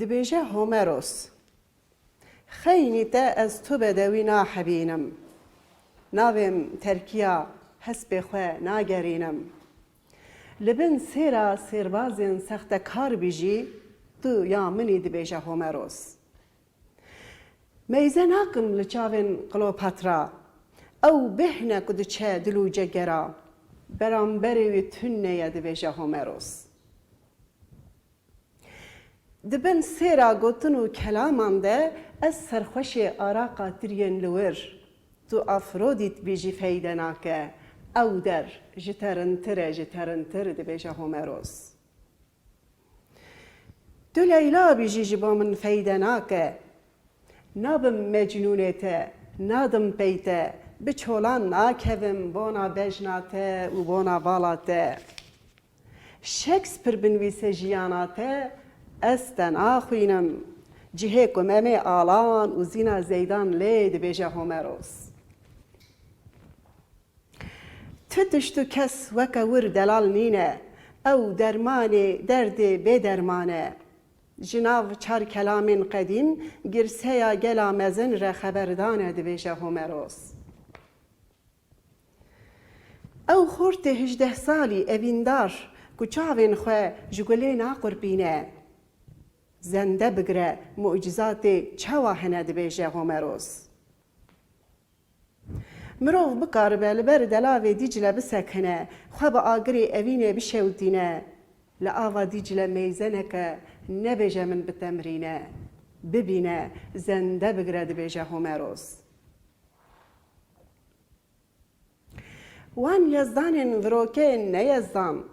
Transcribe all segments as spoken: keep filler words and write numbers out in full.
Dibêje Homeros, Xeynî te ez tu bedewî nahebînim. Navêm terkiya hespê xwe nagerînim. Li bin sêra sêrbazên sextekar bî jî tu ya min î, dibêje Homeros. Meyze nakim li çavên Kleopatra. Ew bêhne ku diçe dil û cegera. Beramberê wî tune ye, dibêje Homeros. Di bin sêra gotin û kelaman de ez serxweşê araqa tiriyên li wir. Tu Afrodît bî jî feyde nake. Ew der ji te rintir e, ji te rintir, dibêje Homeros. Tu Leyla bî jî ji bo min feyde nake. Nabim mecnûnê te, nadim pey te, bi çolan nakevim bona bejna te û bona bala te. Shakespeare binivîse jiyana te, ez te naxwînim. Cihê ku Memê Alan û Zîna Zeydan lê, dibêje Homeros. Ti tişt û kes weke wir delal nîne. Ew dermanê derdê bêderman e. Ji nav çar kelamên qedîm girseya gela mezin re xeberdan e, dibêje Homeros. Ew xortê hejdeh salî evîndar ku çavên xwe ji gulê naqurpîne. Zende bigire, mucizatê çawa hene, dibêje Homeros. Mirov bikaribe li ber delavê Dîcle bisekine, xwe bi agirê evînê bişewitîne. Li ava Dîcle meyze neke, nebêje min bitemrîne. Bibîne, zende bigire, dibêje Homeros. Wan yezdanên virokê ne yezdan,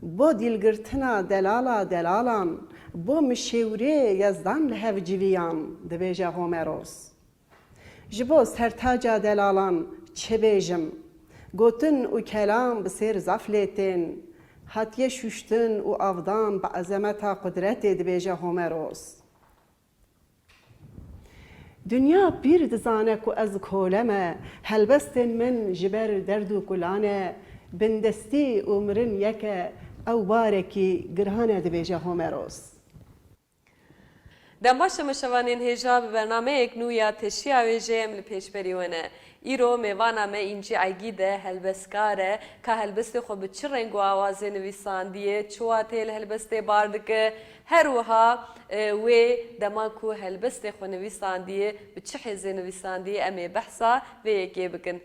bo dîlgirtina delala delalan, bo mişêwrê yezdan li hev civiyan, dibêje Homeros. Ji bo sertaca delalan çi bêjim? Gotin û kelam bi sêr zaf lê tên. Hatiye şuştin û avdan bi ezemeta qudretê, dibêje Homeros. Dinya pîr dizane ku ez kole me, helbestên min ji ber derd û kulan e, bindestî û mirin yek e, ew barekî giran e, dibêje Homeros. Dem baş e, meşevanên hêja, bi bernameyek nû ya Teşiya Wêjeyê em li pêşberî we ne. Îro mêvana me Încî Egîd e, helbestkar e, ka helbestê xwe bi çi reng û awazê nivîsandiye, çi wateyê li helbestê bar dike, her wiha, e, wê dema ku helbestê xwe nivîsandiye, bi çi hêzê nivîsandiye, em ê behsa vê yekê bikin.